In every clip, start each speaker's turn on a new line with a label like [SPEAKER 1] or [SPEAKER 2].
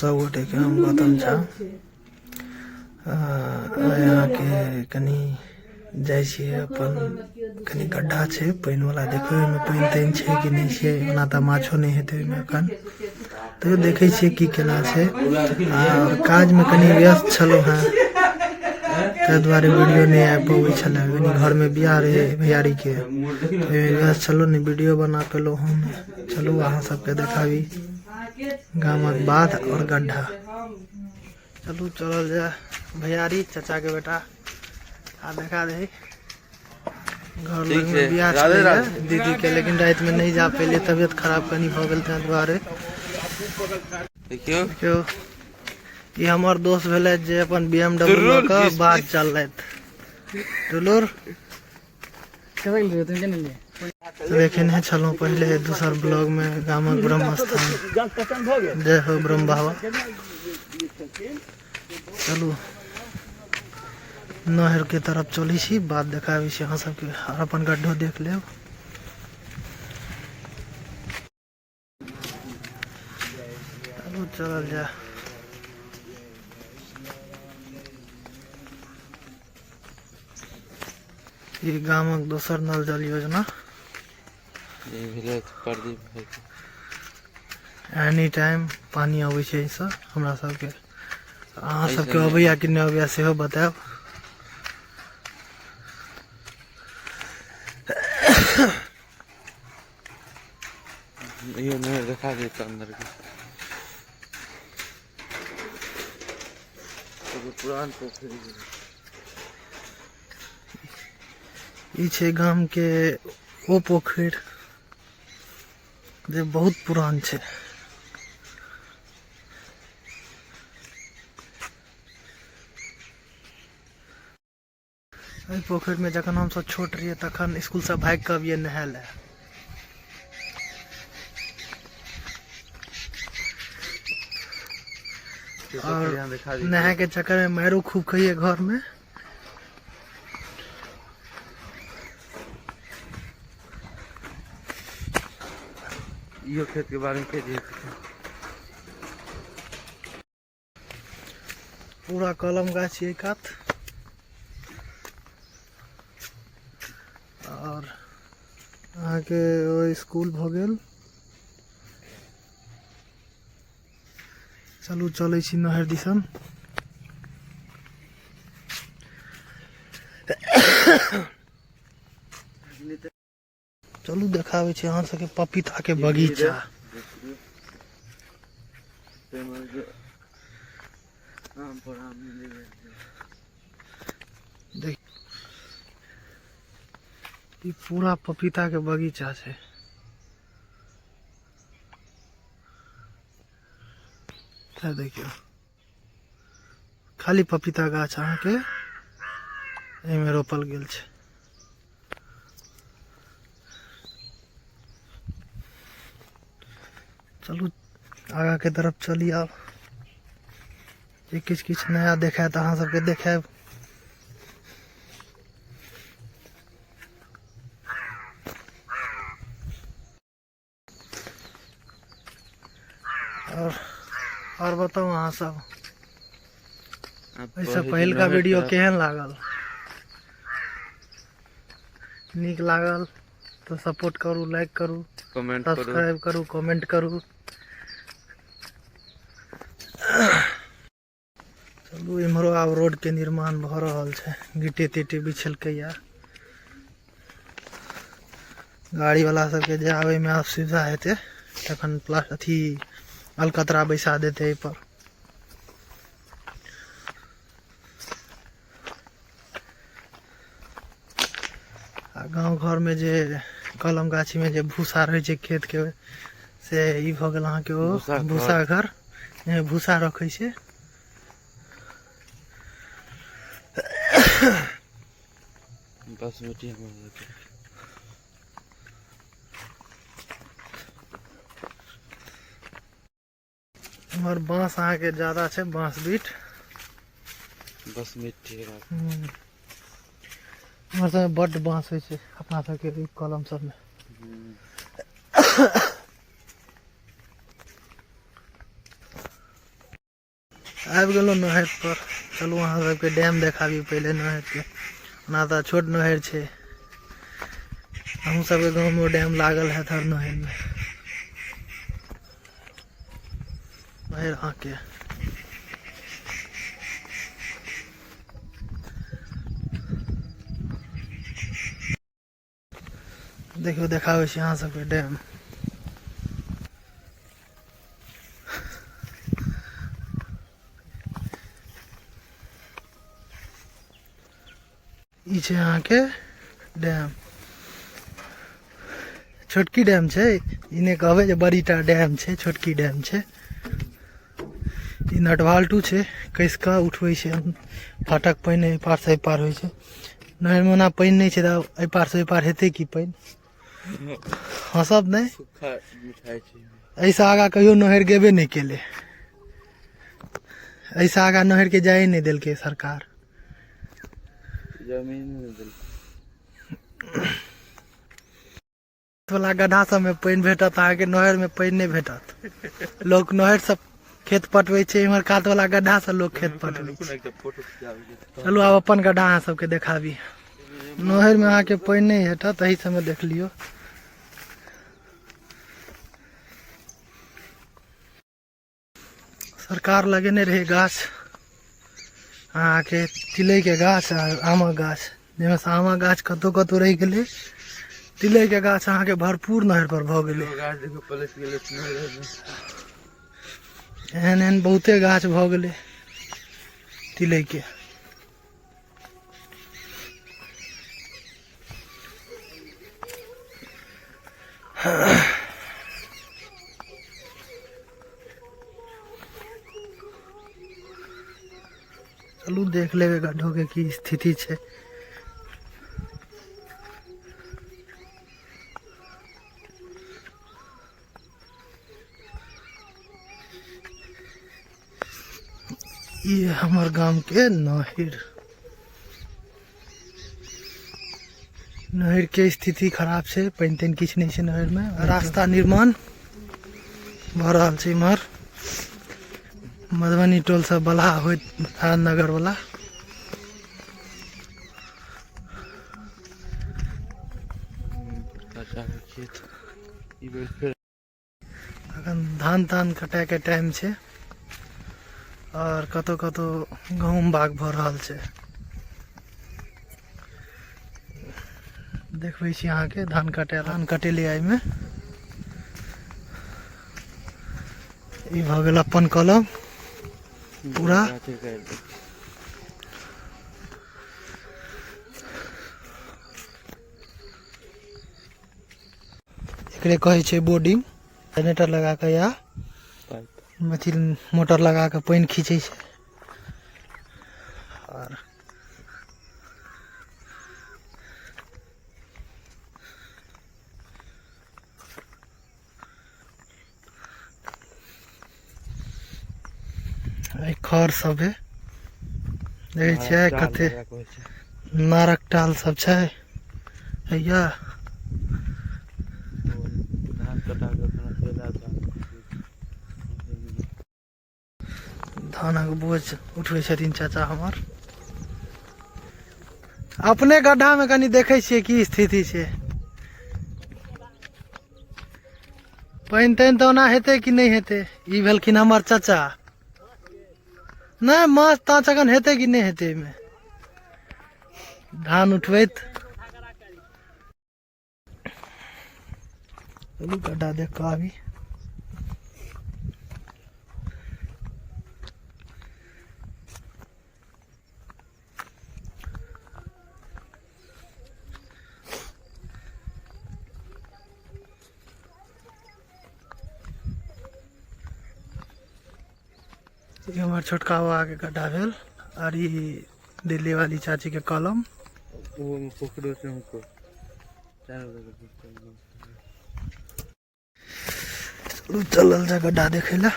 [SPEAKER 1] सब गोटे के हम गौतम झा। अहाँके कनि जाइ छियै अपन कनि गड्ढा छै पानि वाला, देखबै ओहिमे पानि तानि छै कि नहि छै। ओना तऽ माछो नहि हेतै ओहिमे एखन, तैयो देखै छियै की केना छै। आओर काजमे कनि व्यस्त छलहुँ हेँ, ताहि दुआरे वीडियो नहि आबि पबै छलै। कनि घरमे बियाह रहै भैयारीके, ओहिमे व्यस्त छलहुँ, नहि वीडियो बना पेलहुँ हम। चलू अहाँ सबके देखाबी गामक बाध आओर गड्ढा। चलू चलल जाय भैयारी चाचा के बेटा आ देखा दही घर
[SPEAKER 2] ठीक
[SPEAKER 1] लगमे
[SPEAKER 2] छै,
[SPEAKER 1] बियाह
[SPEAKER 2] राधे
[SPEAKER 1] छलैए
[SPEAKER 2] राधे।
[SPEAKER 1] दीदी के, लेकिन रातिमे नहि जा पेलियै, तबियत खराब कनि भऽ गेल ताहि दुआरे।
[SPEAKER 2] देखियौ,
[SPEAKER 1] देखियौ, ई हमर दोस्त भेलथि जे अपन बी एम डब्ल्यू लऽ
[SPEAKER 2] टुल्लुर
[SPEAKER 1] कऽ
[SPEAKER 2] घिस
[SPEAKER 1] बाध
[SPEAKER 2] घिस।
[SPEAKER 1] चललथि। टुलुर देखेने छलहुँ पहिले दोसर ब्लॉगमे गामक ब्रह्म स्थान। जय हो ब्रह्म बाबा। चलू नहर के तरफ चलै छी, बात देखाबै छी अहाँ सबके और अपन गड्ढो देख लेब। चलू चलल जाय। ई गामक दोसर नल जल योजना।
[SPEAKER 2] ई भेलै प्रदीप भाई।
[SPEAKER 1] एनी टाइम पानि अबै छै एहिसँ हमरा सबके। अहाँ सबके अबैया कि नहि अबैया सेहो बतायब।
[SPEAKER 2] इहो नहर देखा दे अंदर के, एगो पुरान पोखरि।
[SPEAKER 1] ई छै गाम के ओ पोखरि जे बहुत पुरान छै। एहि पोखरिमे जखन हमसब छोट रहियै तखन स्कूलसँ भागि कऽ अबियै नहाय लए। और नहाय के चक्कर में मारो खूब खइए घर में।
[SPEAKER 2] इहो खेत के बारे में कहि दियौ।
[SPEAKER 1] पूरा कलम गाछ एहि कात और अहाँके ओ स्कूल भऽ गेल। चलू चलै छी नहर दिसन। चलू देखाबै छी अहाँ सबके पपीता के बगीचा। देख, ई पूरा पपीता के बगीचा छै। देखियौ, खाली पपीता गाछ अहाँके एहिमे रोपल गेल छै। चलू आगाँ के तरफ चली। आब जे किछु किछु नया देखायत अहाँ सबके देखायब। और बताउ अहाँ सब, एहिसँ पहिलका वीडियो केहन लागल? नीक लागल तऽ सपोर्ट करू, लाइक करू,
[SPEAKER 2] कमेंट,
[SPEAKER 1] सब्सक्राइब करू, कमेंट करू। चलू इम्हरो आब रोड के निर्माण भऽ रहल छै, गिट्टी तिट्टी बिछेलकैया, गाड़ी वाला सबके जे आबे में आब सुविधा हेतै। तखन प्लास अथी अलकतरा बैसा देतै एहिपर। आ गाँव घरमे जे कलम गाछीमे जे भूसा रहै छै खेतके, से ई भऽ गेल अहाँके ओ
[SPEAKER 2] भूसा घर।
[SPEAKER 1] भूसा घर जाहिमे भूसा रखै छै।
[SPEAKER 2] बसमिटी हमर सबके।
[SPEAKER 1] इम्हर बाँस अहाँके ज्यादा छै, बाँस बीट।
[SPEAKER 2] बसमिटी।
[SPEAKER 1] इम्हर सबमे बड्ड बाँस होइ छै अपना सबके ई कलम सबमे। आबि गेलहुँ नहर पर। चलू अहाँ सबके डैम देखाबी पहिले नहरके। ओना तऽ छोट नहर छै, अहूँ सबके गाँवमे डैम लागल हैत हर नहरमे। नहर अहाँके देखियौ, देखाबै छी अहाँ सबके डैम। ई छै अहाँके डैम, छोटकी डैम छै। ई नहि कहबै जे बड़ीटा डैम छै, छोटकी डैम छै। ई नटवाल्टू छै, कसि कऽ उठबै छै फाटक, पानि एहि पारसँ एहि पार होइ छै। नहरमे ओना पानि नहि छै तऽ एहि पारसँ ओहि पार हेतै की पानि? हँसब नहि, एहिसँ आगाँ कहियो नहर गेबे नहि केलै। एहिसँ आगाँ नहरके जाए नहि देलकै सरकार।
[SPEAKER 2] जमीन नहि देलकै।
[SPEAKER 1] वाला गड्ढा सबमे पानि भेटत अहाँके, नहरमे पानि नहि भेटत। लोक नहर सब खेत पटबै छै, इम्हर कात वाला गड्ढा से लोक खेत पटबै छै। चलू आब अपन गड्ढा अहाँ सबके देखाबी। नहरमे अहाँके पानि नहि भेटत, एहि सबमे देख लियौ। सरकार लगेने रहै गाछ अहाँके, तिलैके गाछ आ आमक गाछ, जाहिमे से आमक गाछ कतहु कतहु रहि गेलै, तिलैके गाछ अहाँके भरपूर नहर पर भऽ गेलै। एहन एहन बहुते गाछ भऽ गेलै तिलैके। चलू देख लेबै गड्ढो के की स्थिति छै। ई हमर गाम के नहर, नहर के स्थिति खराब छै, पानि तानि किछु नहि छै नहर में। रास्ता निर्माण भऽ रहल छै इम्हर मधुबनी टोल से बलहा होइत नगर वाला। अखन धान तान कटाइके टाइम छै आओर कतौ कतौ गहूँम बाग भऽ रहल छै। देखबै छी अहाँके धान कटे, धान कटेलियै एहिमे। ई भऽ गेल अपन कलम पूरा। एकरे कहै छै बोर्डिंग। जनरेटर लगा कऽ या अथी मोटर लगा कऽ पानि खींचै छै। आओर खर सब है, देखै छियै कते नारक टाल सब छै। हैया धानक बोझ उठबै छथिन चाचा हमर। अपने गड्ढा में कनि देखै छियै की स्थिति छै। पानि तानि तऽ ओना हेतै कि नहि हेतै? ई भेलखिन हमर चाचा। नहि माछ ताछ अखन हेतै कि नहि हेतै एहिमे? धान उठबैत चलू गड्ढा देख कऽ आबी। ई हमर छोटका बाबा के गड्ढा भेल और ई दिल्ली वाली चाची के कलम।
[SPEAKER 2] वो पोखरो से हमको
[SPEAKER 1] चलू चलल जा गड्ढा देखे ला।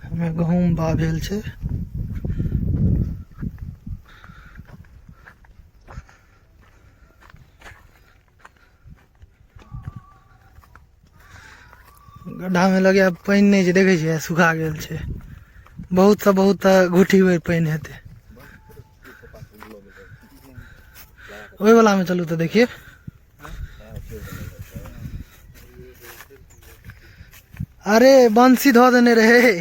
[SPEAKER 1] एहिमे गहूँम बा भेल छै। गड्ढामे लगैए पानि नहि छै, देखै छियै सुखा गेल छै। बहुत से बहुत तऽ घुटी भरि पानि हेतै। ओहि वलामे चलू तऽ देखिए। अरे बंसी धऽ देने रहे।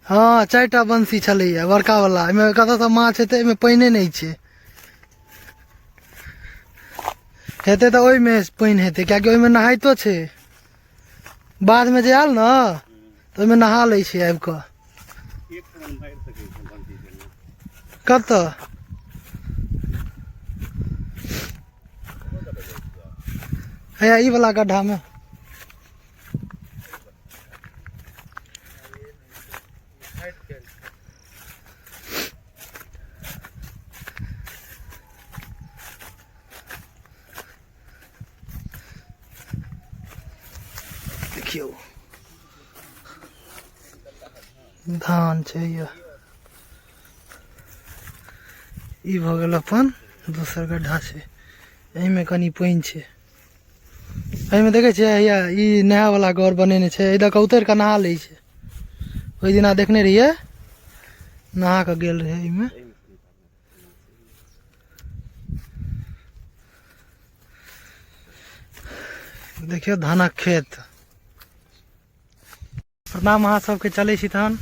[SPEAKER 1] हँ, 4टा बंसी छलैया बड़का वाला। एहिमे कतऽसँ माछ हेतै? एहिमे पानिए नहि छै। हेतै तऽ ओहिमे पानि हेतै, कियाकि ओहिमे नहाइतो छै। बादमे जे आयल ने तऽ ओहिमे नहा लै छै आबि कऽ। कतऽ हैया ई वाला गड्ढामे। देखियौ, धान छै। यऽ ई भऽ गेल अपन दोसर गड्ढा छै। एहिमे कनि पानि छै। एहिमे देखै छियै, हैया ई नहा वाला घर बनेने छै। एहि दऽ कऽ उतरि कऽ नहा लै छै। ओहि दिना देखने रहियै, नहा कऽ गेल रहै एहिमे। देखियौ धानक खेत। प्रणाम अहाँ सबके। चलै छी तहन।